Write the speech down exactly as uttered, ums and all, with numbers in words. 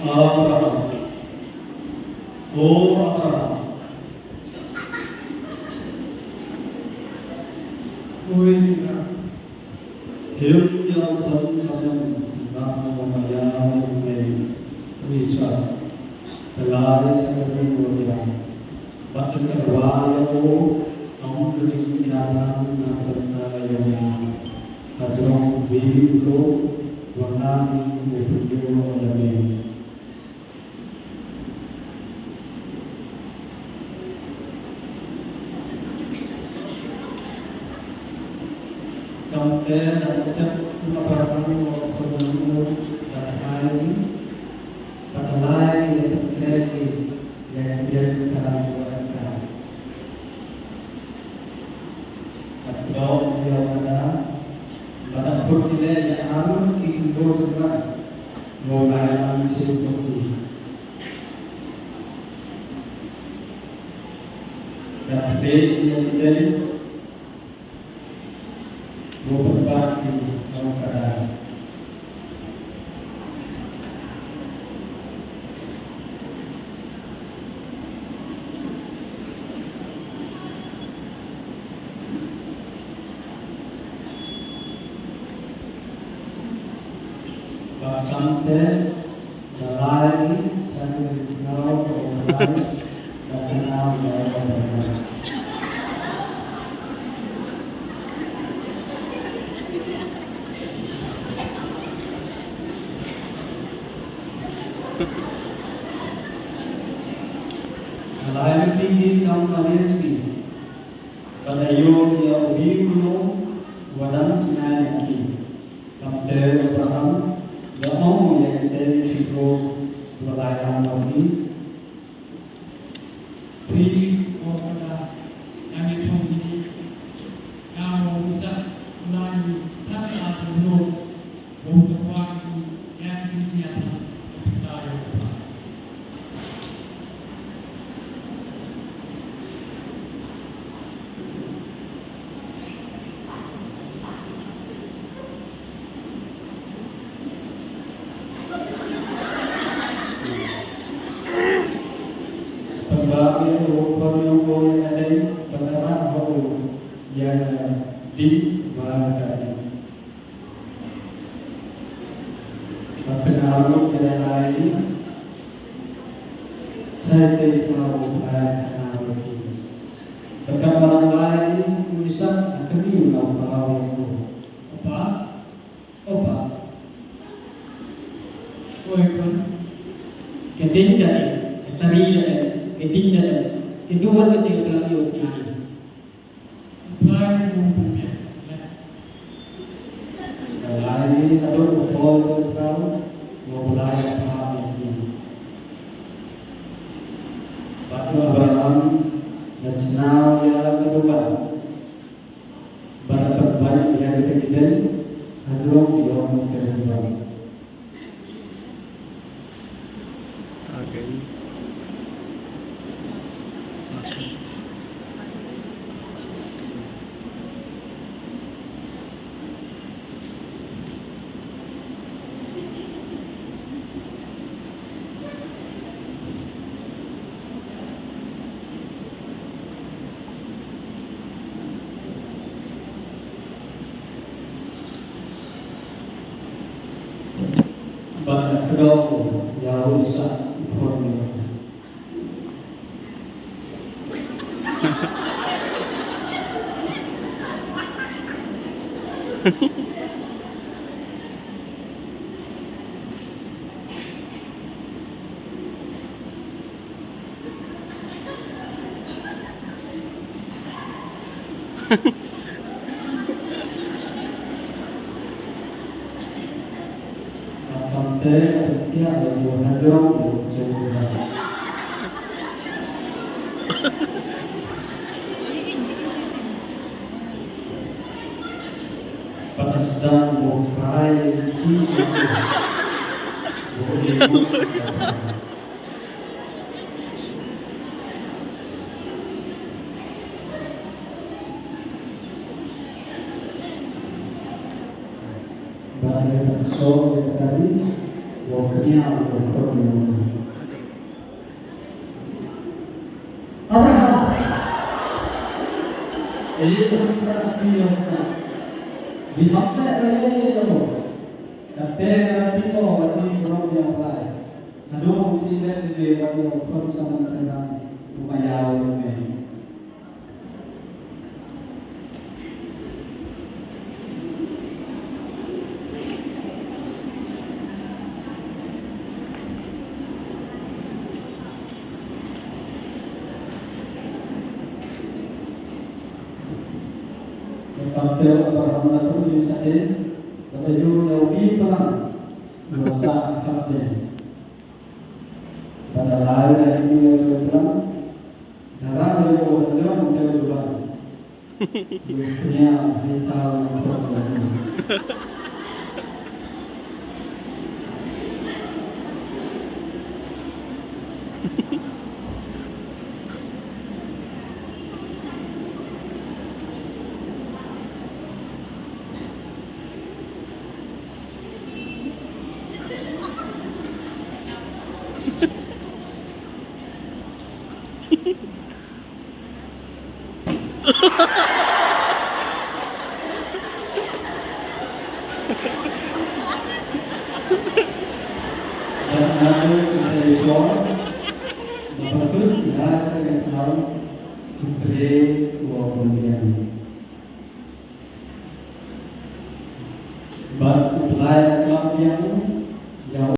Abraham. O Abraham. Oi, Him ïa u don sa ïa u, sngap ïa u, ïa u, ïa u Isak. Te lai sa ïa u ïa u, bad te kyrwa ïa u, ong ka jingïalang na ka bynta ïa u. Hajrong u Blei u la wan na u pynïoh ïa me. Kamte da step u Abraham u khun u da hai, bad da lai ïa ka kren ïa ka kren ka ïa ka. Bad kdew ïa u Adam, bad da put ïa ar ki kyndoh sngap. Mo lai lang shu put ïa. Da put ïa ïa. Mo pynbak ïa u Adam. Ba kamte da lai sa ki ryngngaw ka u lai da ka nau da ka nau. Ka lai ma ki kam ma Nesi. Bad da ïoh ïa u ri u long wa dang jngai ïa ki. Kamte u Abraham da ong ïa kitei ki briew ba lai lang bad ki. Phi, o Kata, ïa ngi thung hi. Nga u Isak u la ïa sa ka atu long. Bad ka nau lut ïa la lai, sa ïa ka nau lut ïa la lai. Bad ka nau lai, u Isak, ka nau lut ïa la lai. Opa, opa. Oi khun. Ka ding da, ka tari da, ka ding da, ka duwan da ka tari lut ïa la lai. Bad u Abraham da jngai ïa ka duwan. Bad da pynbeit ïa ka kidei ha jrong ki ïong ka duwan. Bad da kdew ïa u Isak u khun. Wa pynïaid wa pynïaid. Abraham. Abraham ka ati ïa ka. Di bak te ka ïa ïa ïa lo. Ka te ka ati ko ka ati ko ïa Blai. Haduh ong si te te ka ïa ko khon sa man sa man. Ko ka ïa ïa me. Tang te Abraham la tu ïa sa te, kaba ïa u ïa u bi palang, ïa sa khap te. Ba da lai ïa u ïa u palang, da ra ïa u ïa u palang, ïa u palang. Ïa u palang, ïa u palang. Bad u Blai u klam ïa u,